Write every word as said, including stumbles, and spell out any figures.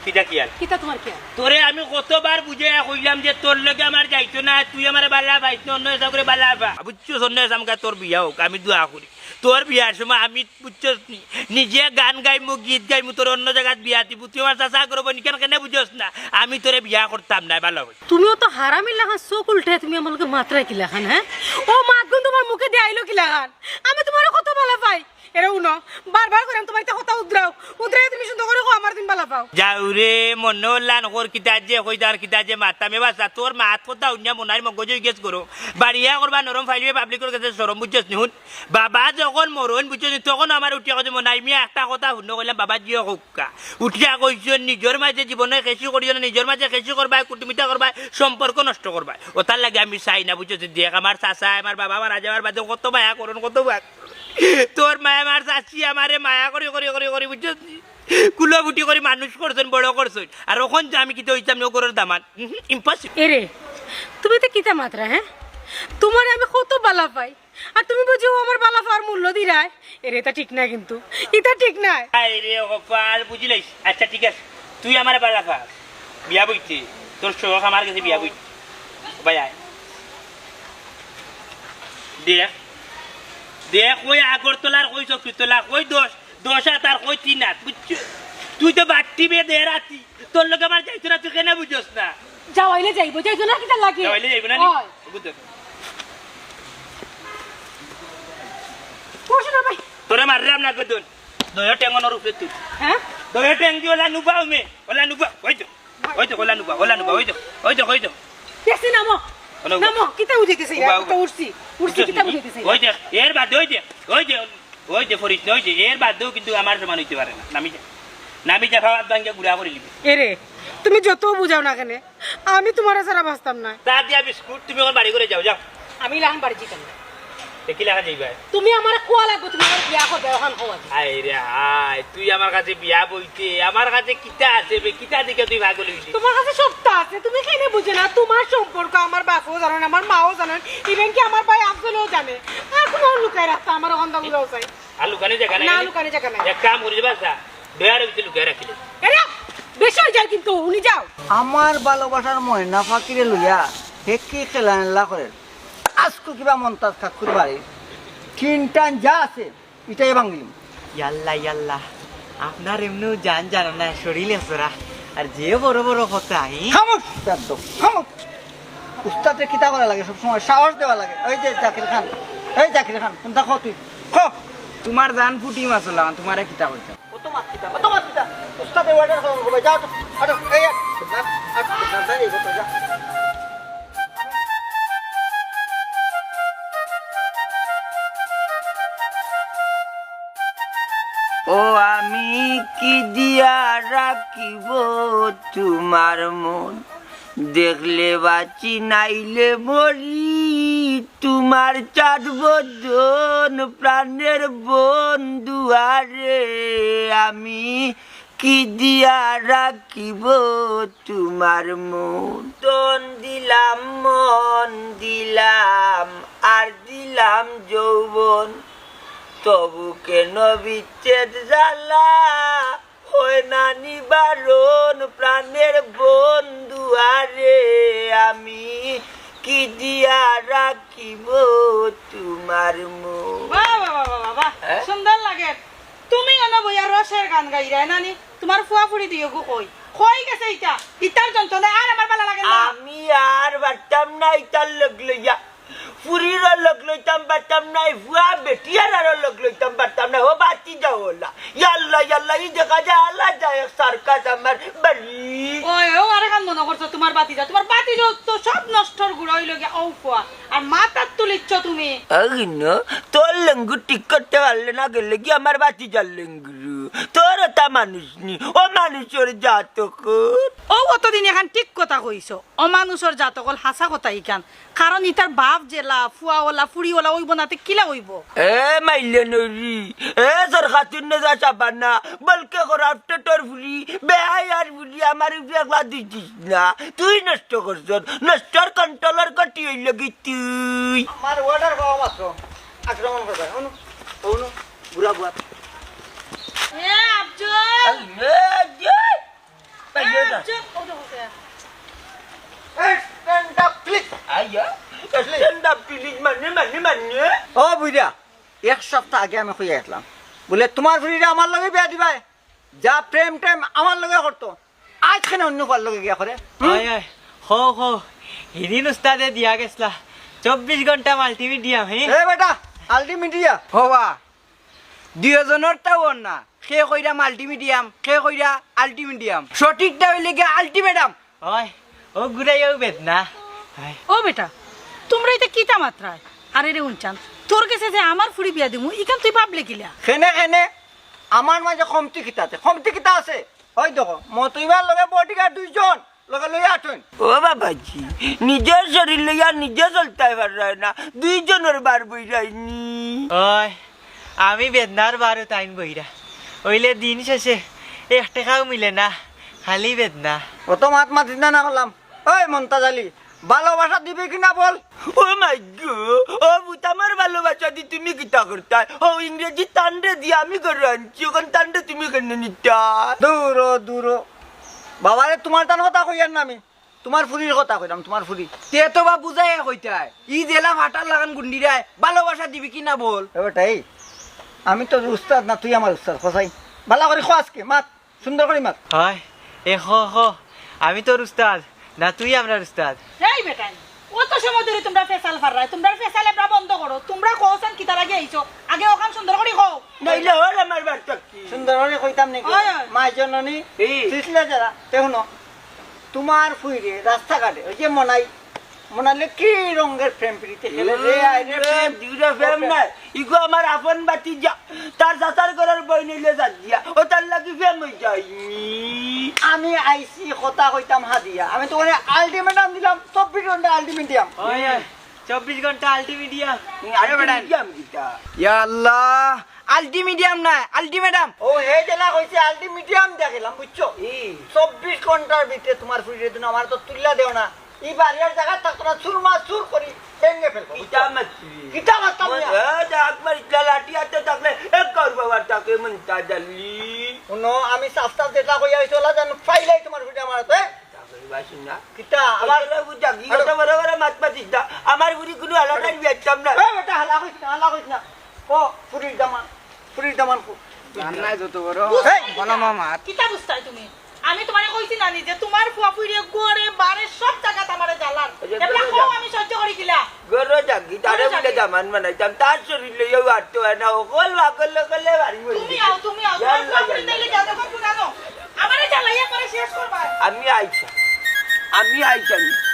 কিতা খিয়াল? কিতা তোমার খিয়াল? তোরে আমি কতবার বুঝাইয়া কইলাম যে তোর লগে আমার যাইতো না, তুই আমারে বালা পাইস না, অন্য হিসাব করে বালা পা। বুঝছস, অন্য হিসাব করে তোর বিয়া হোক, আমি দোয়া করি। তোর বিয়ার সময় আমি, বুঝছস নি, নিজে গান গাইমু, গীত গাইমু, তোর অন্য জাগাত বিয়া দিমু। তুই আমার চাচা করবো নি, কেন, কেনে বুঝছস না? আমি তোরে বিয়া করতাম না, বালা অই। তুমিও তো হারামির লাখান চোখ উল্টে, তুমি আমার লগে মাতরায় কিলাখান, হ্যাঁ? ও মাতগুন তোমার মুখে দিয়া আইলো কিলাখান? আমি তোমারে কত বালা পাই। এরে হুনো, বারবার কইরাম তোমার ইতা কথা উদ্রাও। উদ্রাইয়া তুমি সুন্দর করি কও, আমারে তুমি বালা পাও। যাও রে, মনো লান কর কিতা যে কইতাম আর কিতা যে মাততাম। এ বাচ্চা, তোর মাত কথা হুনিয়া মনাইর মগজ অই গেছে গরম। বাড়িয়া করবা নরম, ফাইলিবে পাবলিকর গেছে শরম, বুঝছস নি? হুন, বাবা যখন মরইন, বুঝছস নি, তখন আমার উঠিয়া কইছে, মনাই মিয়া একটা কথা হুনো কইলাম, বাবা জিও কউক্কা। উঠিয়া কইছইন, নিজর মাঝে জীবনে খেশি করিও না, নিজর মাঝে খেশি করবায়, কুটুমিতা করবায়, সম্পর্ক নষ্ট করবায়। ওটার লাগি আমি চাই না, বুঝছস নি? দেখ, আমার চাচা, আমার বাবা মারা যাওয়ার বাদে কত মায়া করইন, কত মায়া তোর মায় আমার চাচি আমারে মায়া করি, করি, করি, করি, বুঝছস নি? কুলাবুটি করি মানুষ করছইন, বড় করছইন। আর অখন যে আমি কিতা অইতাম নি, ও ঘরর দামান? উহু, impossible। এরে, তুমি তো কিতা মাতরায়, হ্যাঁ? তোমারে আমি কত বালা পাই। আর তুমি বুঝি ও আমার বালা পাওয়ার মূল্য দিরায়? এরে, ইতা ঠিক নায় কিন্তু। ইতা ঠিক নায়। আরে কপাল, বুঝিলাইছি। আচ্ছা, ঠিক আছে। তুই আমারে বালা পাস। বিয়া বইতে। তোর শখ আমার গেছে বিয়া বইতে। ভাই আয়। দেখ, দেখ, ওই আগরতলার কই চকরিতলা, কই দশ, দশ হাত আর কই তিন হাত, বুঝছস? তুই তো বাট্টি বে দেড় হাতি, তোর লগে আমার যাইতো না, তুই কেনে বুঝছস না? যাওয়াইলে যাইবো, যাইতো না কিতার লাগি? যাওয়াইলে যাইবো না নি? অয়। বুঝছস? পড়ছে না ভাই। তোরে মাররাম না গদন। দয়া টেঙ্গনর উপরে তুই। হ্যাঁ? দয়া টেঙ্গি ওলা নুবা উমে, ওলা নুবা, ওই তো। ওই তো, ওলা নুবা, ওলা নুবা, ওই তো, ওই তো, ওই তো। বেশি নামো। ওলা নুবা। নামো, কিতা বুঝাইতেছে? উবা, উবা। তো উঠছি, উঠছি, কিতা বুঝাইতেছে? ওই দেখ, এর বাদে ওই দেখ, ওই যে, ওই যে ফরিস না, ওই যে, এর বাদেও কিন্তু আমার সমান অইতে পারে না। নামি যা, নামি যা, ভাবাত ভাঙ্গা গুড়া করি নিবি। এরে, তুমি যত বুঝাও না কেনে, আমি তোমারে ছাড়া বাঁচতাম না। চা দিয়া বিস্কুট, তুমি অখন বাড়ি ঘরে যাও, যাও। আমি লাখান বাড়ি যাইতাম না। তে কিলাখান যাইবায়? তুমি আমারে কওয়া লাগবো, তুমি আমারে বিয়া করবায়, অখান কওয়া। হায় রে হায়, তুই আমার কাছে বিয়া বইতে, আমার কাছে কিতা আছে বে? কিতা দেখে তুই পাগল অইলি? তোমার কাছে সবতা আছে, তুমি কেনে বুঝো না? তোমার সম্পর্ক আমার বাপও জানইন, আমার মাও জানইন, even কি আমার ভাই আফজলও জানে। আর কুনু লুকাই রাখতা আমার অখানতা বুঝাও চাই। আর লুকানি জাগা নাই না, নি? লুকানি জাগা নাই। এক কাম করি দিবা, দয়ার ভিতরে লুকাই রাখিলে। এরে, বেশি অই যায় কিন্তু, হুনি যাও। আমার ভালোবাসার ময়না পাখিরে লইয়া হে কি খেলামেলা করের। আজকু কিবা মন্তাজ কাকুর বাড়ি টিন টান যা আছে, ইটাই ভাঙিলিমু। ইয়াল্লা, ইয়াল্লা, আপনার এমনেও জান জানো না, শরীরে সরা। আর যে বড় বড় কথা, হি? খামোশ, বেয়াদ্দব, খামোশ। উস্তাদরে কিতা করা লাগে সব সময়? সাহস দেওয়া লাগে। ওই যে জাকির খান, এই জাকির খান, কুনতা ক তুই? ক। তোমার জান ফুটি মাছ লাগান, তোমারে কিতা কইতাম? কত মাত কিতা, কত মাত কিতা? উস্তাদে order করুন, ভাই, যাও তো, হাঁটো, এই এক, যা, হাঁটো, যা, যা, এই করতে, যা। ও আমি কি দিয়া রাখিব তোমার মন, দেখলে বাঁচি নাইলে মরি, তোমার চার বদন প্রাণের বন্ধু, আরে আমি কি দিয়া রাখিব তোমার মন। তন দিলাম, মন দিলাম, আর দিলাম যৌবন, তবু কেন বিচ্ছেদ জ্বালা হয় না নিবারণ প্রাণের বন্ধু, আরে আমি কি দিয়া রাখিব তোমার মন। বাহ, বাহ, বাহ, বাহ, বাহ। হ্যাঁ? সুন্দর লাগে। তুমি কেন বইয়া রসের গান গাইরায় নানি? তোমার ফুয়া ফুড়ি দিও গো কই? কই গেছে ইতা? ইতার যন্ত্রণায় আর আমার বালা লাগে না। আমি আর পারতাম না ইতার লগ লইয়া। ফুড়িরও লগ লইতাম পারতাম না, ফুয়া বেটিয়ার আরও লগ লইতাম পারতাম না। ও বাতি যাও ওলা। ইয়াল্লা, ইয়াল্লা, ই দেখা যায় আল্লাহ যায় এক সার্কাস আমার বাড়ি। ওই, ও আরেকখান মনে করছো তোমার বাতি যা। তোমার বাতি যা তো সব নষ্টর গুড়া অইলো গিয়া, ও ফুয়া। আর মাথাত তুলিচ্ছ তুমি। আরে না, তোর লেঙ্গু ঠিক করতে পারলে না গেলে কি আমার বাতি যার লেঙ্গুরু? তোর ওটা মানুষ নি, ও মানুষের জাতকর। ও অতদিন এখান ঠিক কথা কইছো। অমানুষর জাতকল হাছা কথা ইখান। কারণ ইতার বাপ যেলা, ফুয়া ওলা, ফুড়ি ওলা অইবো না, তে কিলা অইবো? এ মাইলে নরি, এ সরকাতুন নেজা চাবানা, বলকে করাপ্টেটর ফুড়ি, বেহায়ার ফুড়ি, আমার উপরে একলা দুষ দিস না। তুই নষ্ট করছস, নষ্টর কন্ট্রোলর কটি অইল কি তুই? আমার অর্ডার পাওয়া মাত্র আক্রমণ করবে। অনু, অনু, বুড়া বুয়া। এ আফজল! আরে, এ, এ, এই, stand up, please। আইয়া, stand up, please, মানে, মানে, মানে। ও বুইড়া, এক সপ্তাহ আগে আমি কইয়া আইলাম, বুলে, "তুমার ফুরিরে আমার লগে বিয়া দিবায়, যা প্রেম টেম আমার লগে করতো, আইজ কেনে অন্য কার লগে গিয়া করে?" হুম? অয়, অয়, কও, কও, হিদিন উস্তাদে দিয়া গেছলা চব্বিশ ঘন্টা multimedia, হে? এ বেটা, ultimedia। হবা, দুইওজনর তাও অর না। কে কইরা multimedium, কে কইরা ultimedium। সঠিকটা অইলে গিয়া ultimatum। অয়, ও গুড়াইয়াও বেদনা। অয়। ও বেটা, তুমরা ইতা কিতা মাতরায়? আরে রে উনচান, তোর গেছে যে আমার ফুরি বিয়া দিমু, ইখান তুই ভাবলে কিলা? কেনে, কেনে? আমার মাঝে কমতি কিতা আছে? কমতি কিতা আছে? ওই দেখো, মতইবার লগে bodyguard দুইজন। লগে লইয়া আটইন। ও বাবাজি, নিজর শরীর লইয়া নিজে চলতায় পাররায় না, দুইজনর বার বইরায়নি। অয়, আমি বেদনার বারো তাইন বইরা। অইলে দিন শেষে এক টেকাও মিলে না, খালি বেদনা। অত মাত মাতিস না, না করলাম। ওই মন্তাজ আলী, ভালোবাসা দিবে কি না বল? ও মাই গো, ও বুত, আমার ভালোবাসা দি তুমি কিতা করতায়? ও ইংরেজি তানরে দি আমি ঘরো আনছি, অখন তানরে তুমি কেনে নিতায়? দূর ও, দূর ও। বাবারে, তুমার তান কথা কইয়ার না আমি। তুমার ফুরির কথা কইরাম, তুমার ফুরি। তে তো বা বুঝাইয়া কইতায়। ই জেলা ফাটার লাখান গুন্ডিরায়, ভালোবাসা দিবি কি না বল? এ বেটা, এই, আমি তোর উস্তাদ না, তুই আমার উস্তাদ, কসাই। ভালা করি ক আজকে, মাত, সুন্দর করি মাত। অয়, এ ক, ক, আমি তোর উস্তাদ, না তুই আমরার উস্তাদ? এই বেটাইন, অত সময় ধরি তুমরা ফেসাল ফাররায়, তুমরার ফেসাল এবলা বন্ধ করো, তুমরা কওছাইন কিতার লাগি আইছো, আগে অখান সুন্দর করি কও। নাইলে হর আমার বার্তা কি? সুন্দর করি কইতাম নাকি? অয়, অয়। মা জননী, এই। পিছলে যারা, তে হুনো, তুমার ফুরিরে রাস্তাঘাটে, ওই যে মনাই, মনাইলে কি রঙের প্রেম প্রীতি খেলে রে, আয় রে, উম, প্রেম। দুইটা প্রেম নাই। ইগু আমার আপন ভাতিজা, তার চাচার ঘরর বইন অইলে জাত দিয়া, অতার লাগি প্রেম অই যায়নি। আমি আইছি কথা কইতাম হাদিয়া, আমি তো অনে ultimatum দিলাম, চব্বিশ ঘন্টা ultimatum। অয়, অয়, চব্বিশ ঘন্টা ultimatum। আরে বেটা। Ultimatum কিতা? ইয়া আল্লাহ, ultimatum নায়, ultimatum। ও, হে যেলা কইছে ultimatum দিয়া গেলাম, বুঝছো? ই। চব্বিশ ঘন্টার ভিতরে তুমার ফুরিরে দিন আমার তো তুইল্লা দেও না। ই বাড়ির জাগা থাকতো না, চুরমা চুর করি ভেঙে ফেলবো, বুঝছো? কিতা মাতলি? কিতা মাততাম না? এ, দেখ, একবার ইতলা লাঠি আতে থাকলে, এক গর বাবার থাকে মন্তাজ আলী। হুনো, আমি সাফ সাফ যেটা কইয়া অইছে, অলা যেন পাইলাই তুমার ফুরিরে আমার হাতে। কিতা? আমার আরে। অত বড় বড় মাত মাতিস না। আমার ফুরি কুনু হালার বিয়া দিতাম না। এ বেটা, হালা কইস না, হালা কইস না। ও, ফুরির দামান, ফুরির দামান কো? জান নাই যত বড়। বুঝতায় এই! কিতা? বলো মামা। কিতা বুঝতায় তুমি? আমি তুমারে কইছি না নি যে তুমার ফুয়া ফুরিয়ে ঘরে বারে সব জাগাত আমারে জ্বালার। ওই যে এবলা ঘরে কও যা। আমি সহ্য করি কিলা? ঘরো যাগি, তারে ঘরো বুলে যাগি। দামান বানাইতাম, তার শরীর লইয়াও আটতো অয় না, অকল পাগল অকলে বাড়ি বই তুমি দিছে। আও, তুমি আও, তুমার ইয়াল্লা, ফুয়া ফুরি ইয়াল্লা। তাইলে যাও, দেখো কুনানো। আমারে জ্বালাইয়া পরে শেষ করবা। আমি আইছি, আমি আইছি।